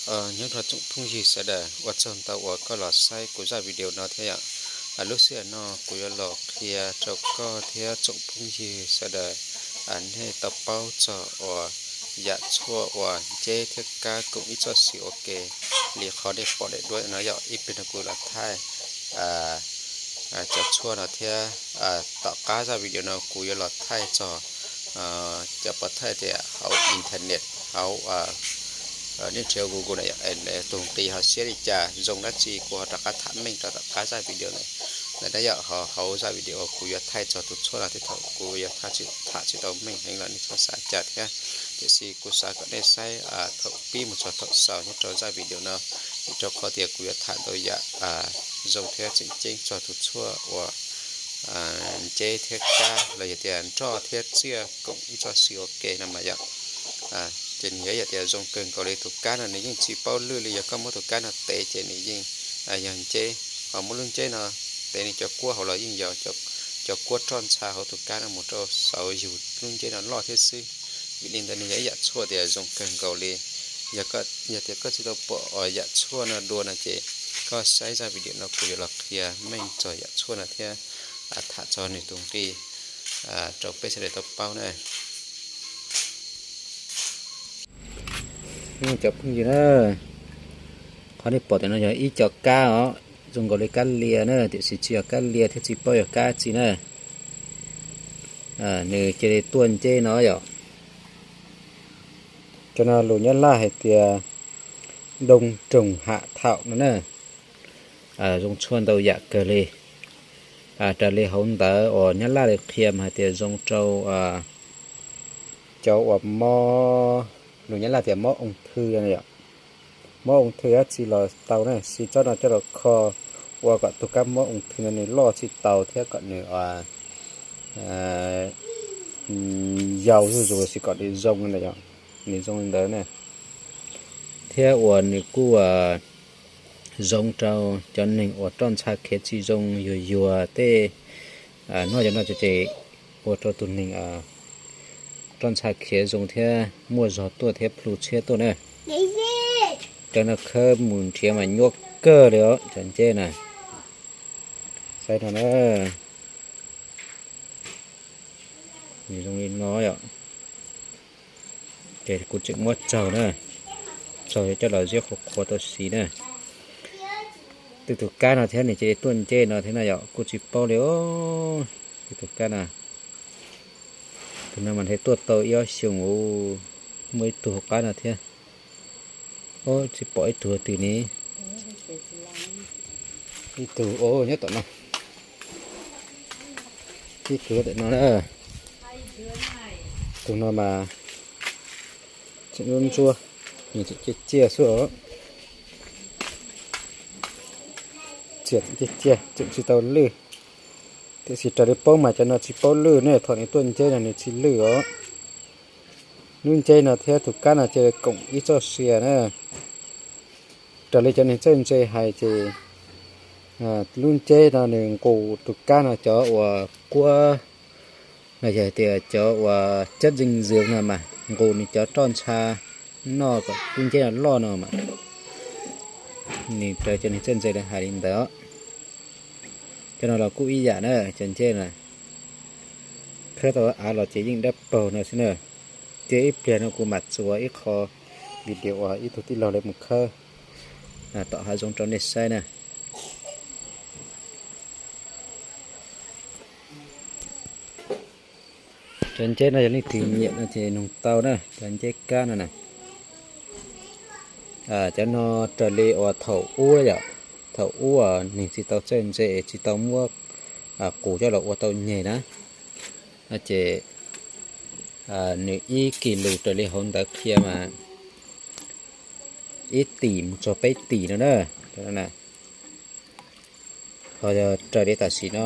Nyob rau tsoom phooj ywg sawv daws, ua tsaug ntau uas koj los saib kuv zaj video no thiab yom. Lub sij hawm no kuv yuav los qhia rau koj thiab tsoom phooj ywg sawv daws nej tau paub txog uas yam tshuaj uas nceb thiab kab koom ib txoj sia ua ke li qhov nej pom daim duab no yom. Ib pliag no kuv los thaij cov tshuaj no thiab tom qab zaj video no kuv yuav los thaij txog cov pov thaij tias hauv internet, hauv nej nrhiav Google na yom, tus nqi ho siab li cas, zoo dab tsi kuv ho rov qab tham meej rau tom qab zaj video na. Ntawm no yom, hauv zaj video kuv yuav thaij txog tus tshuaj no thiab thaum kuv yuav tham tsis tau meej heev los nej txhob xav cas thiab. Tiam sis kuv xav kom nej saib thaum pib mus txog thaum xaus nyob rau zaj video no, vim rau qhov tias kuv yuav tham ntau yam zoo thiab tseem ceeb txog tus tshuaj uas nceb thiab kab los yog tias nroj thiab tsiaj koom ib txoj sia ua ke no mas yom. Ces nws yog ib yam tias zoo kawg nkaus li. Tus kab no nws yeej tsis paub lwj li, yog koj muab tus kab no tev ces nws yeej yog nceb, ho muab lub nceb no tev nws cov kuab hauv los yeej yog cov kuab roj ntsha hauv tus kab no mus rau saud yug lub nceb no loj thiab xwb. Vim li ntawd nws yog ib yam tshuaj tias zoo kawg nkaus li. Yog tias koj tsis tau pom yam tshuaj no dua no ces koj saib zaj video no kuv yuav los qhia meej txog yam tshuaj no thiab tham txog nws tus nqi rau peb sawv daws tau paub na. Cov phooj ywg na, qhov nej pom ntawm no yog ib co kab os, zoo nkaus li kab lia na, tiam sis tsis yog kab lia thiab tsis paub yog kab tsi na. Nws cia li tuaj nceb no yom. Cov no lus Nyab Laj hais tias đông trùng hạ thảo no na. Zoo tshuaj ntau yam kawg li. Raws li hauv ntawv uas Nyab Laj li qhia mas hais tias zoo rau cov uas mob, lus Nyab Laj tias mob ung thư no yom. Mob ung thư dab tsi los tau na, siv tsob no coj los kho ua kom tus kab mob ung thư no nws loj tsis tau thiab kom nws yau zuj zus los sis kom nws zoo na yom. Nws zoo li ntawd na. Thiab uas nws kuj zoo rau cov neeg uas roj ntsha khiav tsis zoo, yuag yuag tej, noj cov no ces ua rau tus neeg roj ntsha khiav zoo thiab muaj zog tuaj thiab plhu tshiab tuaj na. Cov no khawb mus nrhiav mas nyuaj kawg li os cov nceb na. Saib no na. Nws zoo li no yom. Ces kuv tseem muab tsaug na, tsaug yuav coj los ziab qhuav qhuav tau siv na. Twb tus kab no thiab nws cia li tuaj nceb no thiab na yom, kuj tsis paub li os. Twb tus kab no, tus no mas nws tuaj tau ib ob xyoos, muaj ib tug hauv qab no thiab. Tsis pom ib tug twg ne. Ib tug nyob tom no, ib tug tom no na. Tus no mas tseem ntsuab ntsuab, nws tseem ciaj ciaj xwb os. Txias tseem ciaj ciaj, tseem tsis tau lwj. Tiam sis raws li paub mas cov no tsis paub lwj ne, thaum nws tuaj nceb no nws tsis lwj os. Lub nceb no thiab tus kab no cia li koom ib txoj sia na. Raws li cov neeg txawj ntse hais ces lub nceb no nws nqus tus kab no cov uas kuab, no yog tias cov uas chất dinh dưỡng no mas nqus nws cov roj ntsha noj kom lub nceb no loj no mas. Nws raws cov neeg txawj ntse lawv hais li ntawd. Cov no los kuj ib yam na, cov nceb na, khawb tau av los ces yeej dawb paug no xwb na. Ces ib pliag no kuv mam txuas ib qho video uas ib tug tij laug lawv mus khawb tom hav zoov rau nej saib na. Cov nceb no yog leej twg nyiam no ces nug tau na, cov nceb kab no na. Cov no raws li uas thaum ub yom, thaum ub neeg tsis tau txawj ntse, tsis tau muab qus coj los ua tau nyeg na, no ces nws ib kis lus raws li hauv ntawv qhia mas ib tim mus txog peb tim no na. Ho yog raws li tam sim no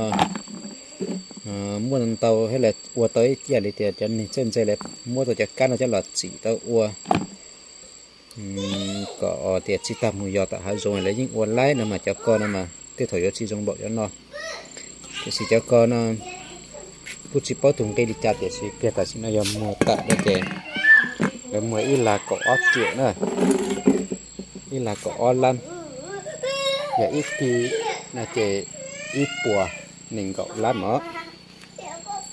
muaj ntau thiab lawv ua tau ib yam li tias cov neeg txawj ntse lawv muab tau cov kab no coj los txim tau ua kom tias tsis tas mus yos tom hav zoov lawv yeej ua laib no mas cov ko no mas tej thaum yuav tsis zoo npaum cov no. Tiam sis cov ko no kuj tsis paub tus nqi li cas tiam sis kiag tam sim no yog muag tawm no ces lawv muag ib lag kaum ob triệu na. Ib lab kaum ob lab, yog ib kis no ces ib puas nees nkaum lab os.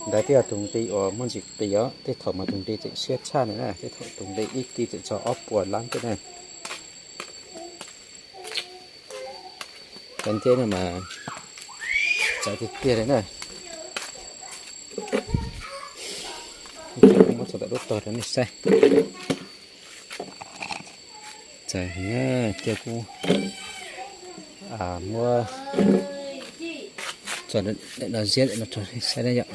Ntawd twb yog tus nqi uas muaj ntsis qis os, tej thaum mas tus nqi tseem siab tshaj na, tej thaum tus nqi ib kis tseem txog ob puas lab thiab na. Cov nceb no mas txawv tiag tiag li na. Muab tso tom lub tog rau nej saib. Txawv heev, cia kuv muab tso no ziab no rau nej saib na yom.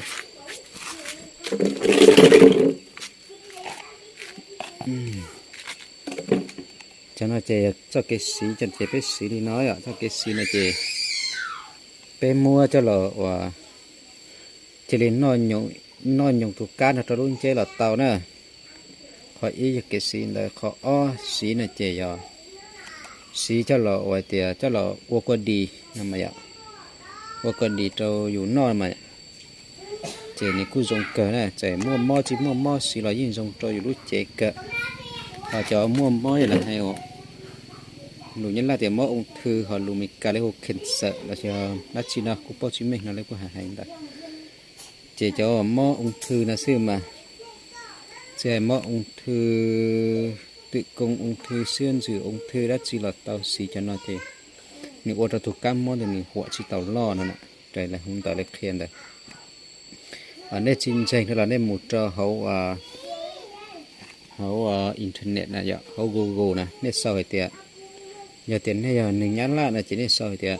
Cov no ces yog txoj kev siv, cov ces peb siv li no yom, txoj kev siv no ces peb muab coj los uas cia li noj nyoos tus kab no rau lub nceb los tau na. Qhov ib yog kev siv ntawd, qhov ob siv no ces yog siv coj los uas tias coj los ua kua dis no mas yom, ua kua dis rau yus noj mas ces nws kuj zoo kawg na. Txawm muaj mob tsis muaj mob siv los yeej zoo rau yus lub cev kawg. Ho cov muaj mob yog lawv hais lus Nyab Laj tias mob ung thư, ho lus Meskas lawv hu cancer los yog dab tsi no kuj paub tsis meej no lawv kuj hais hais ntawd. Ces cov mob ung thư no xwb mas, tsis hais mob ung thư tử cung, ung thư xwb, ntxwm ung thư dab tsi los tau siv cov no ces nws ua rau tus kab mob ntawd nws huam tsis tau loj no na. Raws lawv hu ntawd lawv qhia ntawd. Nej tsis ntseeg no los nej mus rau hauv, hauv internet na yom, hauv Google na, nej sau hais tias, yog tias nej yog neeg Nyab Laj no ces nej sau hais tias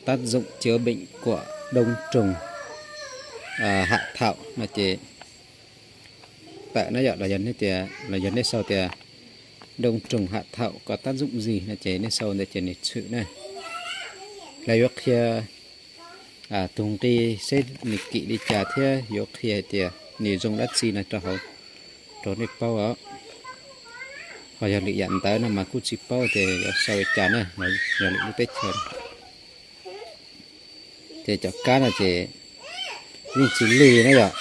tác dụng chữa bệnh của đông trùng hạ thảo no ces tawm na yom, los yog nej tias, los yog nej sau tias đông trùng hạ thảo có tác dụng gì no ces nej sau ntawd ces nws tshwm na. Lawv yuav qhia tus nqi seb nws kim li cas thiab yuav qhia hais tias nws zoo dab tsi no rau hauv rau nej paub os. Ho yog lwm yam ntawv no mas kuj tsis paub tias yuav sau li cas na, yog lwm lub teb chaws. Ces cov kab no ces yeej tsis lwj na yom.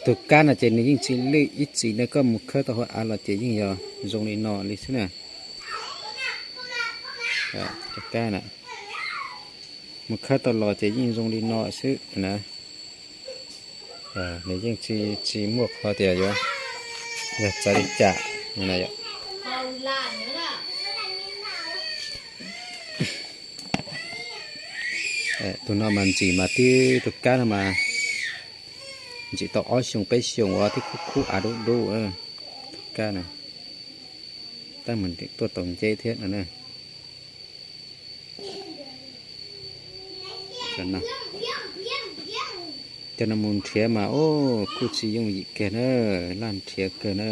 Tus kab no ces nws yeej tsis lwj ib txhis na, koj mus khawb tau hauv av los ces yeej yog zoo li no li xwb na. Cov kab na, mus khawb tau los ces yeej zoo li no xwb na. Nws yeej tsis, tsis muaj qhov tias yuav yog txawv li cas. Tus no mas ntxim mas tib tus kab no mas ntxim tau ob xyoos peb xyoos uas tib khub khub av dub dub. Tus kab na, tab meeg tuaj tau nceb thiab no na. Cov no mus nrhiav mas kuj tsis yooj yim kiag na, laj nrhiav kawg na.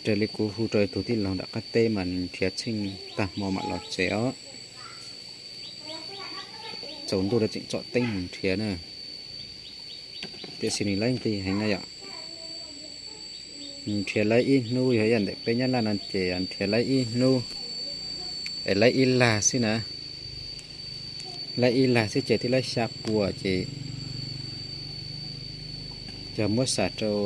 Raws li kuv hu rau tus tij laug nram qab teb mas nws nrhiav tsheej tag hmo mam los tsev os. Tsaus ntuj lawv tseem tsom teeb mus nrhiav na. Tiam sis nws laib nqi heev na yom. Nws nrhiav laib ib hnub, yog ib yam ntawm peb Nyab Laj no ces nrhiav laib ib hnub es laib ib lag xwb na. Laib ib lag xwb ces twb laib xya puas ces yog muab xam rau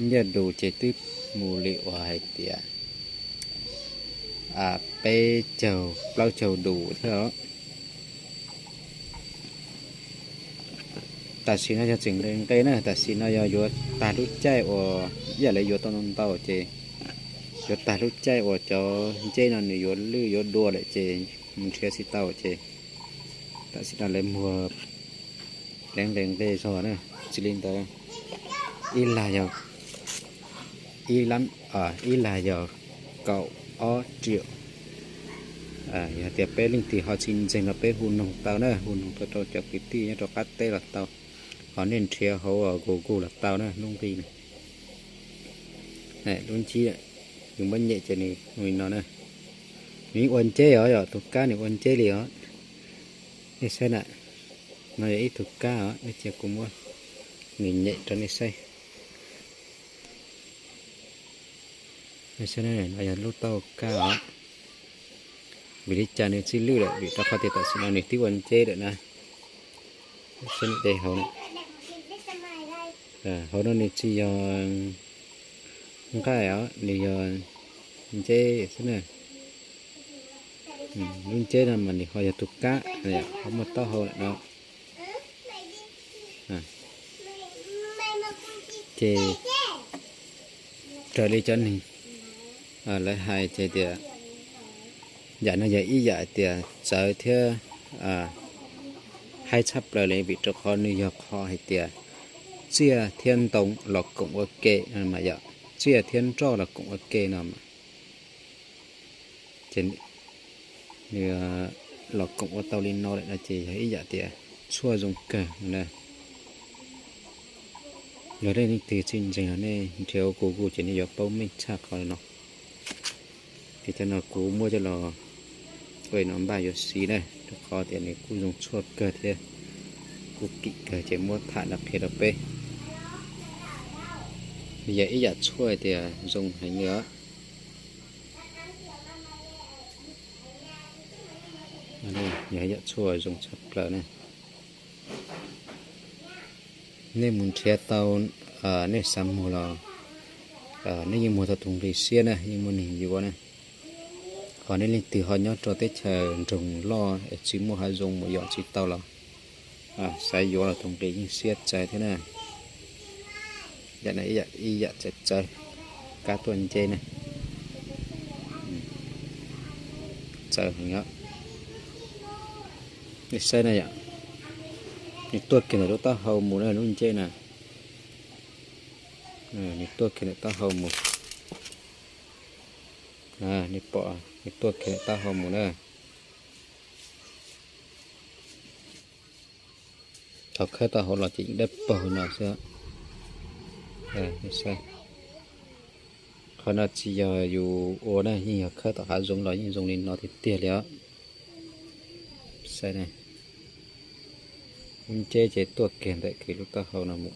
nyiaj dus ces twb mus li uas hais tias peb caug plaub caug dus thiab os. Tam sim no yog tseem nqe nqe na, tam sim no yog yuav tag lub caij uas ib yam li yuav tau ntau ntau ces yuav tag lub caij uas cov nceb no nws yuav lwj yuav dua lawm ces mus nrhiav tsis tau ces tam sim no lawv muag lawv nqe nqe zog na. Tsis li ntawd, ib lag yog ib lag yog kaum ob triệu. Yog tias peb leej twg ho tsis ntseeg los peb hu noog tau na, hu noog tau rau cov kwv tij nyob rau qab teb los tau, ho nej nrhiav hauv Google los tau na lub nqi na. Lub ntsib yus muab nyem ces nws li no na. Nws yeej ua nceb os, yog tus kab nws ua nceb li os. Nej saib na, no yog ib tug kab os, nej cia kuv muab nws nyem rau nej saib. Nej saib, no yog lub taub hau kab os. Vim li cas nws tsis lwj lawm? Vim rau qhov tias tam sim no nws twb ua nceb lawm na. Saib nws de hauv na. Hauv no nws tsis yog nqaij os, nws yog nceb xwb na. Lub nceb no mas nws ho yog tus kab, ho muaj taub hau lawm no. Ces raws li cov neeg lawv hais ces tias yam no yog ib yam tias txawv thiab haib tshaj plaws li, vim rau qhov nws yog qhov hais tias tsiaj thiab ntoo los koom ua ke no mas yom, tsiaj thiab nroj los koom ua ke no mas. Ces nws los koom ua tau li no lawm no ces yog ib yam tias tshuaj zoo kawg na. Yog nej leej twg tsis ntseeg los nej nrhiav ua kuv kuj ces nej yuav paub meej tshaj qhov no. Ces cov no kuv muab coj los ua no npaj yuav siv na, rau qhov tias nws kuj zoo tshuaj kawg thiab kuj kim kawg ces muab tham no qhia rau peb. Nws yog ib yam tshuaj tias zoo heev li os. Yog ib yam tshuaj zoo tshaj plaws na. Nej mus nrhiav tau, nej xav muag los nej yeej muag tau tus nqi siab na, yeej muaj neeg yuav na. Ho nej leej twg ho nyob rau teb chaws nroog loj es tsis muaj hav zoov mus yos tsis tau los xav yuav los tus nqi yeej siab txawv thiab na. Yam no ib yam txawv txawv, kab tuaj nceb na, txawv heev os. Nej saib na yom, nws tuaj kiag ntawm lub taub hau mus na, lub nceb na, nws tuaj kiag ntawm taub hau mus. Nej pom nws tuaj kiag ntawm taub hau mus na. Thaum khawb tau hauv los ces yeej dawb paug no xwb. Qhov no tsis yog yus ua na, yeej yog khawb tau hav zoov los yeej zoo li no tiag tiag li os. Saib, lub nceb ces tuaj kiag ntawm kiag lub taub hau no mus,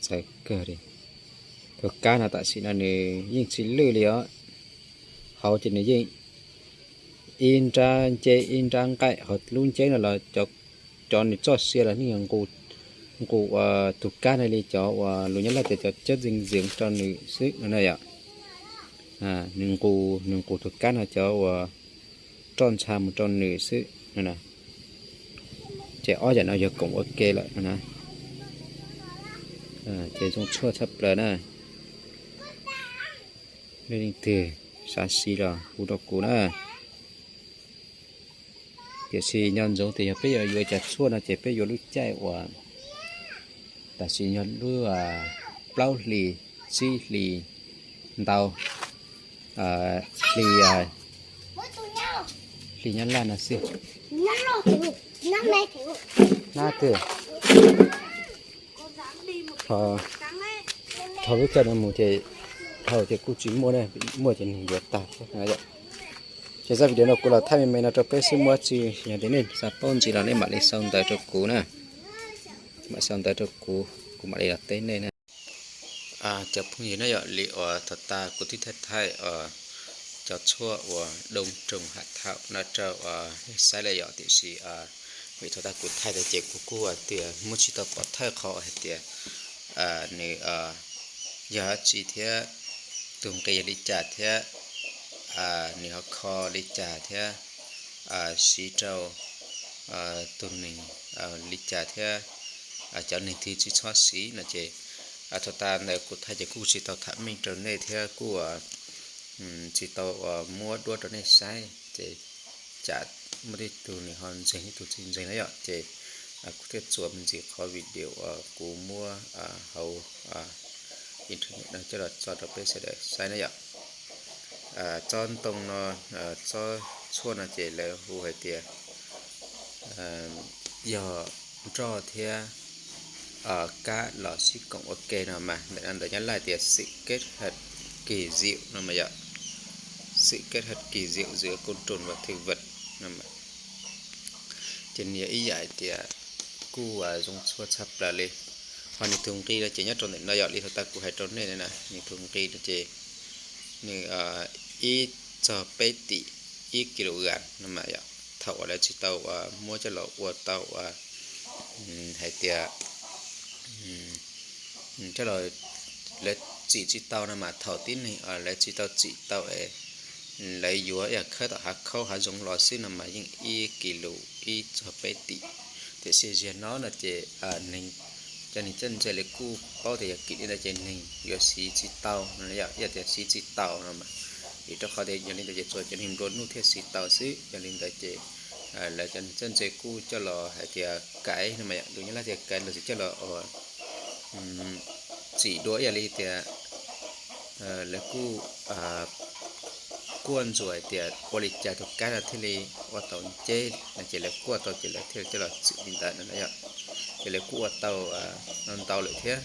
txawv kawg li. Tus kab no tam sim no nws yeej tsis lwj li os. Hauv ces nws yeej ib nrab nceb ib nrab nqaij, hauv lub nceb no los cov nws txoj sia los yeej yog nqus tus kab no li cov uas lus Nyab Laj tias cov chất dinh dưỡng rau nws xwb no na yom. Nws nqus, nws nqus tus kab no cov uas roj ntsha mus rau nws xwb no. Ces ob yam no yog koom ua ke lawm no na. Ces zoo tshuaj tshaj plaws na. Nej leej twg xav siv los hu rau kuv na. Tiam sis nco ntsoov tias yog peb yuav yuav cov tshuaj no ces peb yuav lub caij uas tam sim yog lub plaub hlis, tsib hlis ntau, hli, hli Nyab Laj no xwb. Nab twg? Dhau lub caij no mus ces dhau ces kuj tsis muaj, muaj ces nws yuav tag thiab. Ces zaj video no kuv los thaij me me no rau peb xwb, muaj tsi yog tias nej xav paub ntxiv los nej mam li sau ntawv rau kuv na. Mam sau ntawv rau kuv, kuv mam li los teb nej na. Cov phooj ywg na, yog li uas thaum tas kuv twb thaij thaij cov tshuaj uas Đông Trùng Hạ Thảo no rau nej saib lawm yom, tiam sis vim thaum tas kuv thaij tas ces kuv kuj tias muab tsis tau pov thawj qhov hais tias nws yog dab tsi thiab tus nqi yog li cas thiab nws ho kho li cas thiab siv rau tus neeg li cas thiab cov neeg twg tsis txhob siv no ces thaum tas ntawd kuv thaij ces kuj tsis tau tham meej rau nej thiab kuj tsis tau muab duab rau nej saib ces tsam muaj tej tug nws ho ntseeg, tej tug tsis ntseeg na yom, ces kuv thiaj txuas me ntsis qhov video uas kuv muab hauv internet no coj los tso rau peb sawv daws saib na yom. Tsob ntoo no, tsob tshuaj no ces lawv hu hais tias yog nroj thiab kab los sib koom ua ke no mas ntawm no ntawv Nyab Laj tias sự kết hợp kỳ diệu no mas yom, sự kết hợp kỳ diệu giữa côn trùng và thực vật no mas. Ces nws yog ib yam hais tias kuj zoo tshuaj tshaj plaws li. Ho nws tus nqi no ces nyob rau ntawm no yom, li thaum tas kuv hais rau nej na, nws tus nqi no ces nws ib txog peb tim ib kilogram no mas yom. Thaum uas lawv tsis tau muab coj los ua tau hais tias coj los lawv tsim tsis tau no mas thaum tib neeg lawv tsis tau tsim tau es lawv yuav ib yam khawb tom hav khaub hav zoov los xwb no mas yeej ib kis lus ib txog peb tim. Tiam sis ziag no no ces neeg, cov neeg txawj ntse lawv kuj paub tias yog kim li ntawd ces neeg yuav siv tsis tau no yom, yog tias siv tsis tau no mas, vim rau qhov tias yog li ntawd ces tsuas cov neeg nplua nuj thiaj siv tau xwb. Yog li ntawd ces lawv cov neeg txawj ntse kuj coj los hais tias kaiv no mas yom, lus Nyab Laj tias kaiv los sis coj los txim dua ib yam li tias lawv kuj kuaj ntsuas hais tias ua li cas tus kab no thiaj li ua tau nceb no ces lawv kuaj tau ces lawv thiaj coj los txim li ntawd no yom. Ces lawv kuj ua tau ntau lawm thiab,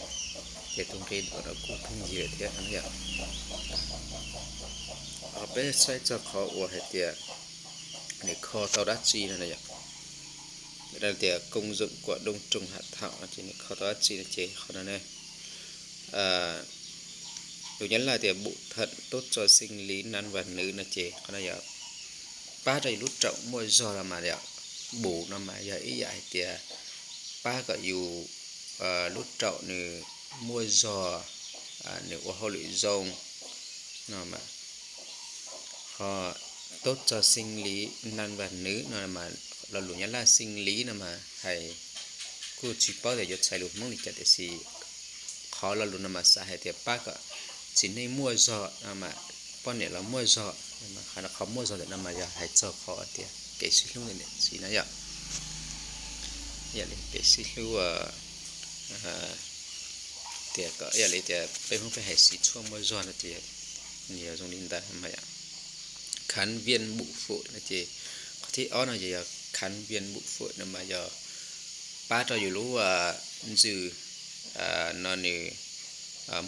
ces tus nqi no kuj pheej yig lawm thiab no yom. Peb saib txog qhov uas hais tias nws kho tau dab tsi no yom, tias công dụng của đông trùng hạ thảo no ces nws kho tau dab tsi no ces qhov no ne, lus Nyab Laj tias bổ thận tốt cho sinh lý nam và nữ no ces qhov no yog pab rau yus lub raum muaj zog no mas yom. Bổ no mas yog ib yam hais tias pab kom yus lub raum nws muaj zog, nws ua hauj lwm zoo no mas. Ho tốt cho sinh lý nam và nữ no mas lo lus Nyab Laj sinh lý no mas hais kuj tsis paub tias yuav txhais lus Hmoob li cas tiam sis qhov lo lus no mas xav hais tias pab kom txiv neej muaj zog no mas poj niam los muaj zog. Qhov muaj zog ntawm no mas yog hais txog qhov tias kev sib hlub ntawm niam txiv no yom. Yam li kev sib hlub tias kom yam li tias peb Hmoob peb hais siv tshuaj muaj zog no ces nws yog zoo li ntawd mas yom. Kháng viêm bụi phổi no ces qhov thib ob no ces yog kháng viêm bụi phổi no mas yog pab rau yus lub ntsws no nws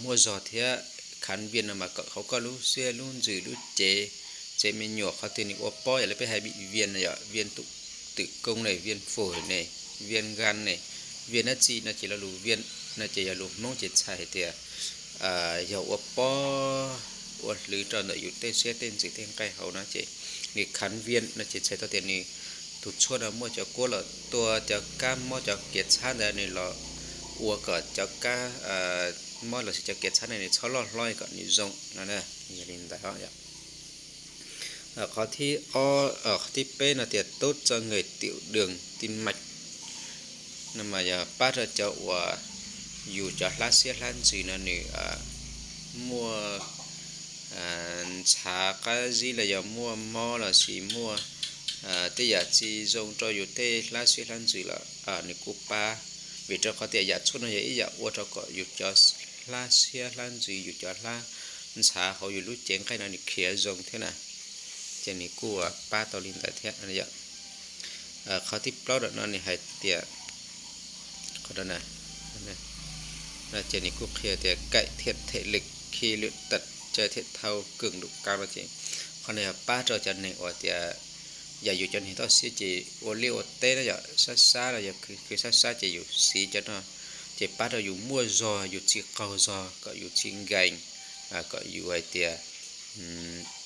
muaj zog thiab. Kháng viêm no mas kom hauv koj lub siab lub ntsws lub cev, cev me nyuam qhov twg nws ua pob yam li peb hais bị viêm no yom, viêm tụy, tụy kông ne, viêm phổi ne, viêm gan ne, viêm dab tsi no ces lo lus viêm no ces yog lus Hmoob ces txhais hais tias yog ua pob ua hlwv rau ntawm yus tej siab tej ntsws tej nqaij hauv no ces nws kháng viêm no ces txhais tau tias nws tus tshuaj no muaj cov kuab los tua cov kab mob cov kiav txhab ntawd nws los ua kom cov kab mob lossis cov kiav txhab no nws txhob loj hlob kom nws zoo no. Yog li ntawd qhov thib ob, qhov thib peb no tias tốt cho người tiểu đường tĩnh mạch no mas yog pab rau cov uas yus cov hlab siab hlab ntsws no nws muaj ntshav qab zib los yog muaj mob lossis muaj tej yam tsis zoo rau yus tej hlab siab hlab ntsws los nws kuj pab. Vim rau qhov tias yam tshuaj no yog ib yam ua rau kom yus cov hlab siab hlab ntsws yus cov hlab ntshav hauv yus lub cev nqaij no nws khiav zoo thiab na, ces nws kuj pab tau li ntawd thiab. Qhov thib plaub ntawm no nws hais tias, qhov no ces nws kuj qhia tias cải thiện thể lực khi luyện tập chơi thể thao, cường độ cao no ces qhov no yog pab rau cov neeg uas tias yam yus cov neeg toj siab ces ua liaj ua teb na yom, sab sab los yog khwv sab sab ces yus siv cov no ces pab rau yus muaj zog, yus tsis qaug zog, kom yus tsis nkees, kom yus hais tias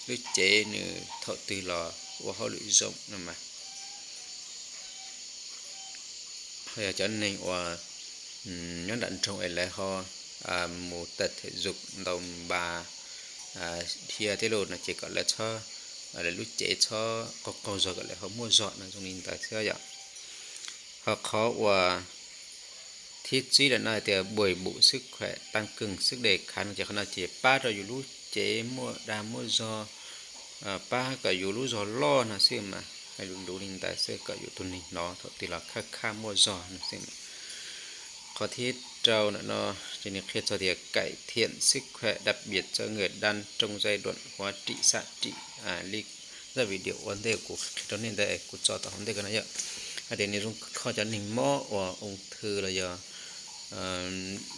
lub cev nws thaum twg los ua hauj lwm zoo no mas. Ho yog cov neeg uas nyob nram nroog es lawv ho mus tập thể dục ntau npas dhia thiab los no ces kom lawv txhob, lawv lub cev txhob qaug qaug zog kom lawv ho muaj zog no zoo li ntawd thiab yom. Ho qhov uas thib tsib lawm no hais tias bồi bổ sức khỏe, tăng cường sức đề kháng no ces qhov no ces pab rau yus lub cev muaj dag muaj zog, pab kom yus lub zog loj no xwb mas hais lus luv li ntawd xwb kom yus tus neeg hnov thaum twg los khaj khaj muaj zog no xwb. Qhov thib rau ntawm no ces nws qhia txog tias cải thiện sức khỏe đặc biệt cho người đàn ông trong giai đoạn hóa trị xạ trị. Li zaj video ua ntej kuv qhia rau nej ntawd kuv tso tom hauv ntej ko no yom, hais tias nws zoo kho cov neeg mob uas ung thư los yog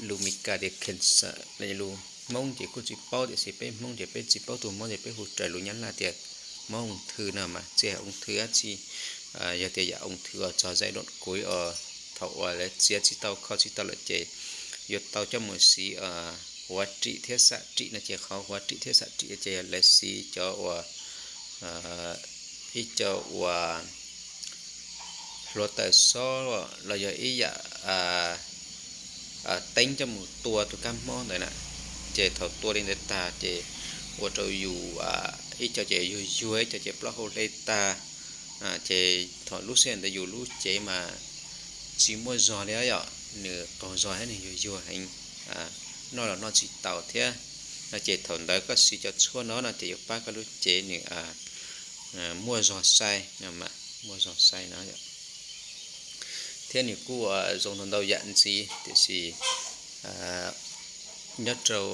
lus Mis Kas tias cancer, lus Hmoob ces kuj tsis paub tiam sis peb Hmoob ces peb tsis paub tus mob ces peb hu raws lus Nyab Laj tias mob ung thư no mas tsis hais ung thư dab tsi, yog tias yam ung thư uas txog giai đoạn cuối uas thaum uas lawv txiav tsis tau kho tsis tau lawm ces yuav tau coj mus siv hóa trị thiab xạ trị no ces qhov hóa trị thiab xạ trị ces lawv siv cov uas ib co uas hluav taws xob los yog ib yam teeb coj mus tua tus kab mob ntawd na. Ces thaum tua li ntawd tag ces ua rau yus ib co ces yuag yuag, ib co ces plaub hau hle tag. Ces thaum lub sij hawm ntawd yus lub cev mas tsis muaj zog li yom, nws qaug zog thiab nws yuag yuag heev, noj los noj tsis taus thiab. No ces thaum ntawd koj siv cov tshuaj no no ces yuav pab koj lub cev nws muaj zog sai, muaj zog sai no. Thiab nws kuj zoo ntau ntau yam ntxiv, tiam sis nyob rau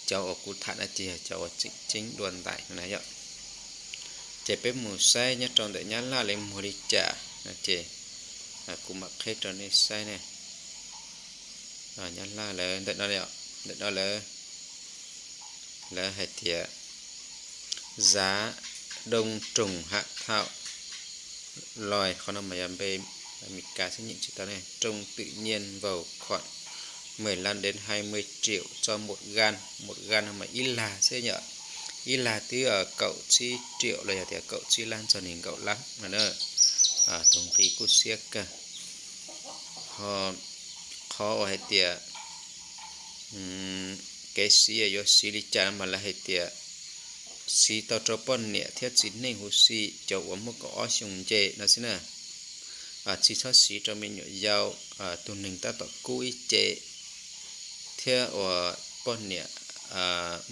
cov uas kuv tham no ces yog cov uas tseem ceeb dua ntais na yom. Ces peb mus saib nyob rau ntawm Nyab Laj lawv muag li cas no ces kuv mam qheb rau nej saib ne. Nyab Laj lawv ntawm no, ntawm no lawv, lawv hais tias giá đông trùng hạ thảo loài, qhov no mas yog npe Amelikas xwb, nyeem tsis tau ne, trồng tự nhiên vào khoảng mười lăm đến hai mươi triệu cho một gallon, một gallon no mas ib lag xwb yom. Ib lag twb kaum tsib triệu los yog tias kaum tsib lab txog nees nkaum lab no na. Tus nqi kuj siab kawg. Ho qhov uas hais tias kev siv yuav siv li cas no mas lawv hais tias siv tau rau poj niam thiab txiv neej huv si, cov uas muaj kaum ob xyoo nce no xwb na. Tsis txhob siv rau me nyuam yaus, tus neeg tab tom kub ib ce, thiab uas poj niam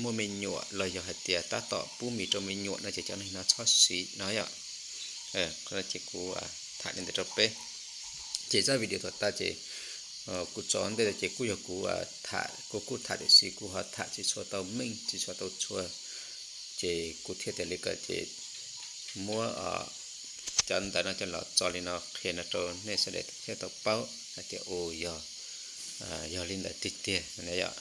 muaj me nyuam los yog hais tias tab tom pub mis rau me nyuam no ces cov neeg no txhob siv no yom. Ces kuv tham li ntawd rau peb. Ces zaj video thaum tas ces kuv tso ntej ces kuj yog kuv tham, kuv kuj tham tiam sis kuv ho tham tsis tshua tau meej tsis tshua tau txhua, ces kuv thiaj tias li ko ces muab cov ntawv no coj los tso li no qhia no rau nej sawv daws thiaj tau paub hais tias ua yog, yog li ntawd tiag tiag yom.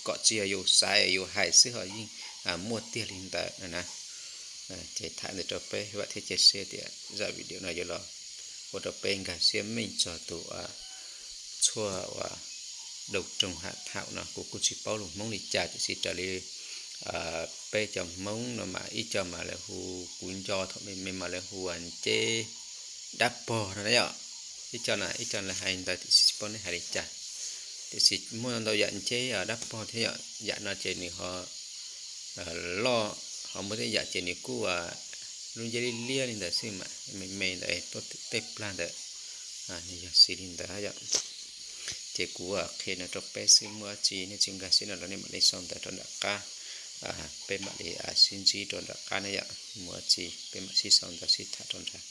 Kom tsis yog yus xav yus hais xwb ho yeej muaj tiag li ntawd na. Ces tham ntawd rau peb, vam thiab cia siab tias zaj video no yuav los ua rau peb nkag siab meej txog tus tshuaj uas đông trùng hạ thảo no. Kuv kuj tsis paub lus Hmoob li cas tiam sis raws li peb cov Hmoob no mas ib co mas lawv hu, kuv nco thaum me me mas lawv hu nceb dab pog no na yom. Ib co na, ib co lawv hais ntawd tiam sis tsis paub nej hais li cas. Tiam sis muaj ntau yam nceb dab pog thiab yom, yam no ces nws ho loj, ho muaj tej yam ces nws kuj lub nceb liab liab li ntawd xwb mas me me ntawd tuaj tej plag ntawd, nws yog siv li ntawd yom. Ces kuv qhia no rau peb xwb, muaj dab tsi nej tsis nkag siab no los nej mam li sau ntawv rau nram qab, peb mam li sib ntsib rau nram qab na yom. Muaj dab tsi peb mam sib sau ntawv sib tham rau nram